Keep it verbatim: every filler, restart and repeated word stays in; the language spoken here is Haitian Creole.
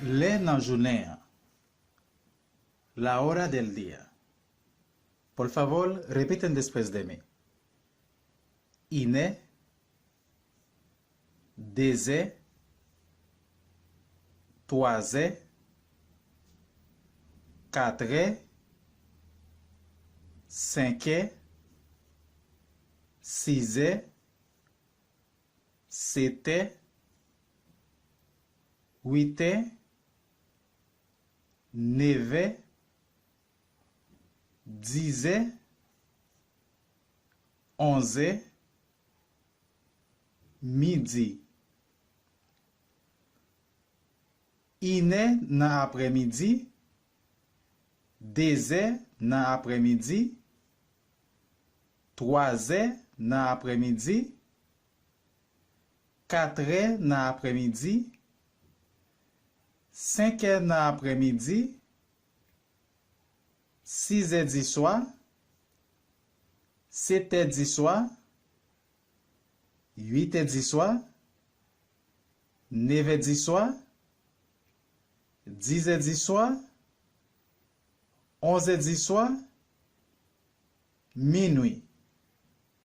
Lè nan jounen an. La hora del día. Por favor, repiten después de mí. Inè, dezè, twazè, katrè, senkè, sizè, setè, witè, nevè, dizè, onzè, midi. Inè nan aprèmidi, dezè nan aprèmidi, twazè nan aprèmidi, katrè nan aprèmidi, senkè nan aprèmidi, sizè di swa, setè di swa, uitè di swa, nevè di swa, dizè di swa, onzè di swa, minwi.